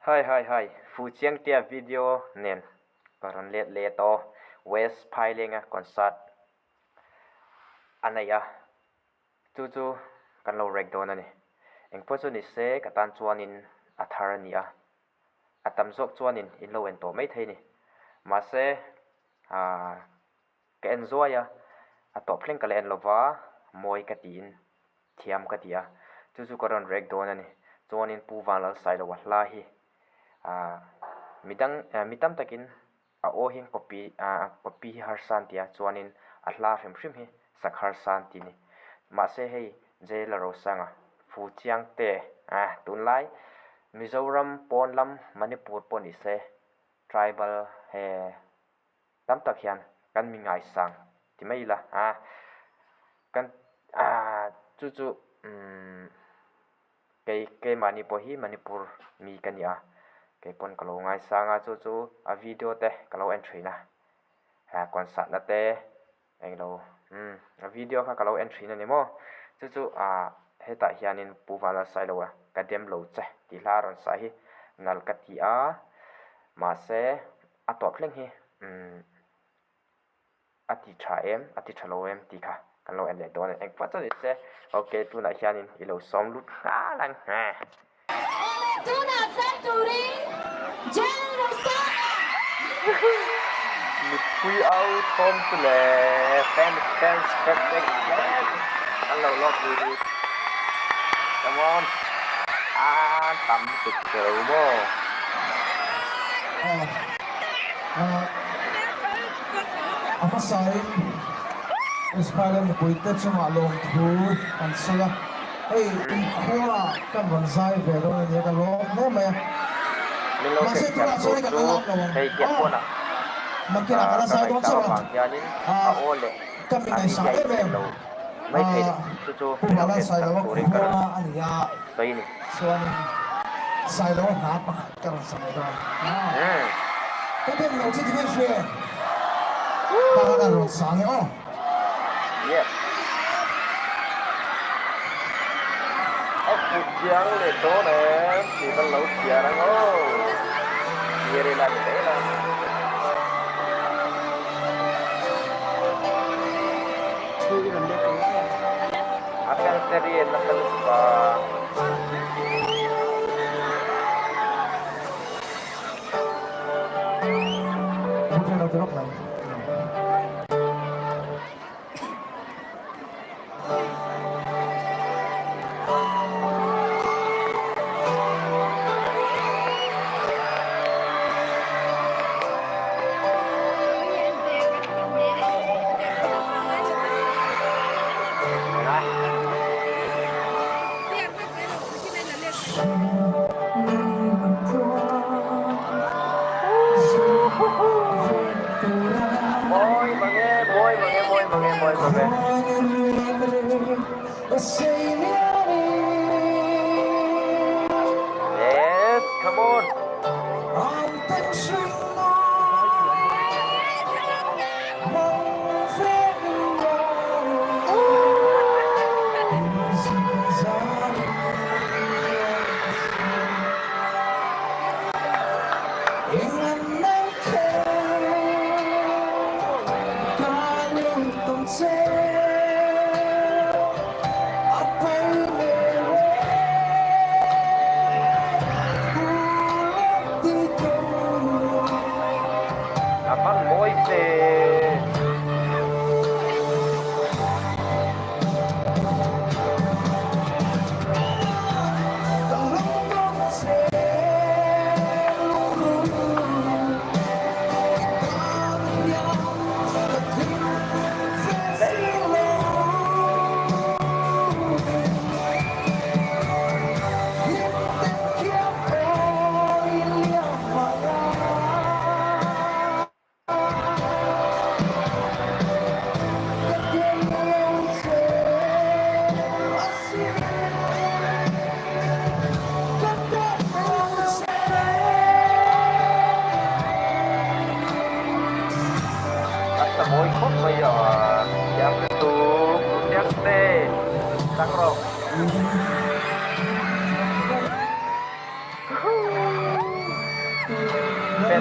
Hai hai hai, Fuchiangtea video nen ka rawn let leh tawh West Phailenga concert a nei a, chu chu kan lo rek dawn a ni. Engpawh chu ni se ka tan chuanin a thar a ni a, a tam zawk chuanin in lo en tawh maithei a ni. Mahse aaa. Ka en zuai a, a tawp thleng ka la en lova, mawi ka tiin thiam ka ti a, chu chu ka rawn rek dawn a ni. Chuanin Pu Vanlalsailoa hla hi ah midang mi tam takin a aw hi copy ah copy hi harsa an ti a, chuanin a hla hrim hrim hi sak harsa an ti a ni. Mahse hei Jailer Rosanga Fu Chiang te ah tunlai Mizoram pawn lam Manipur pawh ni se tribal he Tam tak hian kan mi ngaisang ti mai ila a, kan ah chu chu umm kei keimahni pawh hi Manipur mi ka ni a, kei pawn ka lo ngaisang a chu chu a video te ka lo en thin a, ah concert na te englo umm a video kha ka lo en thin a ni maw, chu chu ah hetah hianin Pu Vanlalsailoa ka dem lo che tih hla a rawn sa hi nalh ka ti a, mahse. A tawp thleng hi umm a ti tha em a ti tha lo em tih kha kan lo en leh dawn a ni. Engpawh chu ni se ok tunah hianin i lo sawm lut nghal ang he. Awle tunah zai turin Jail Rosana. Mipui au thawm chu le fans fans fans fans an lo lawk ri ri come on an tam lutuk lo maw. A hmasain Israel mipuite chungah lawmthu kan sawi a, hei inkhua kan rawn zai ve dawn a nia ka lawm hle mai a. Min lo Mahse hriatthiam tunah tur chuan hei kan chu la lak lo ang hei hian a, pawnah nakinah ka la ka zai dawn ngaihsak chauh a, avang hianin a aw leh ka mi a ngaihsak media em in em lo mai thei lo chu chu Pu min lo Vala hriatsak Sailoa turin ka khua rawn a ni a, sawi a ni. Chuanin Sailoa hna pakhat ka rawn sa mai dawn. Ka dem lo che tinge hre? Ka rawn rawn sa nge aw. Yes. A fuh chiang leh dawn em tih kan lo chhiar ang aw. Thlir ila ni mai la. A fans te rian nasa lutuk a. Mawi mange, mawi mange, mawi mange, mawi mange. Yes, come on.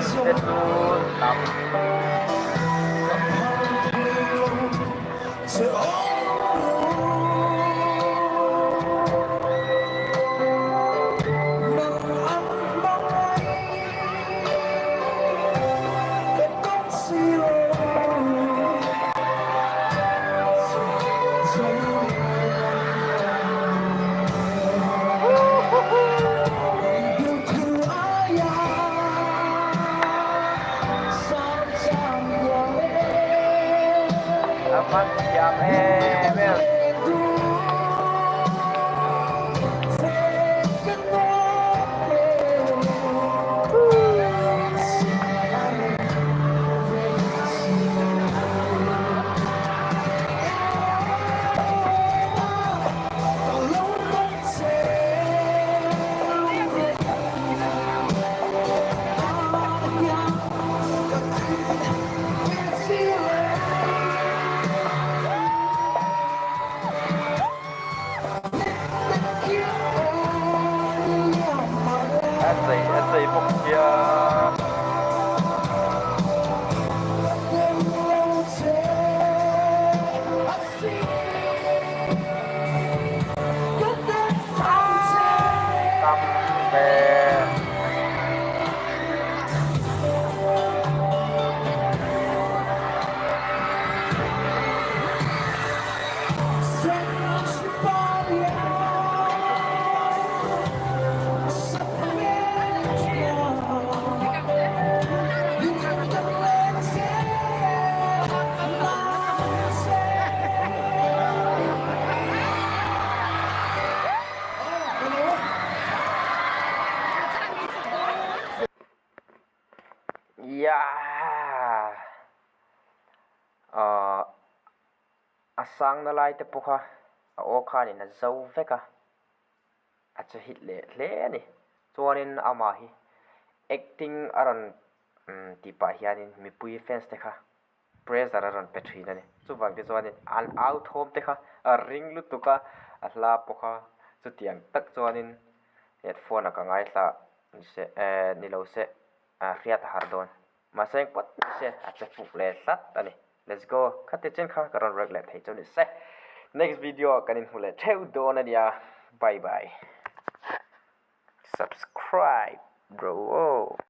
Fans te chu tam. A van thiam em em. A zei a zei bawk sia. Tam ve. Yeah! Ahh a sangna lai te pawh kha a aw khanin a zo vek a, a che hit leh hle a ni. Chuanin amah hi acting a rawn tih pah hianin mipui fans te kha pressure a rawn pe thin a ni. Chuvang te chuanin an au thawm te kha a ring lutuk a, a hla pawh kha chutiang tak chuanin headphone a ka ngaithla ni se eh ni lo se a hriat a har dawn. Mahse engpawt ni se a che fuk leh hlat a ni. Let's go khati chen kha ka rawn rek leh thei chu ni se. Next video ah kan inhmu leh theuh dawn a nia. Bye bye. Subscribe bro.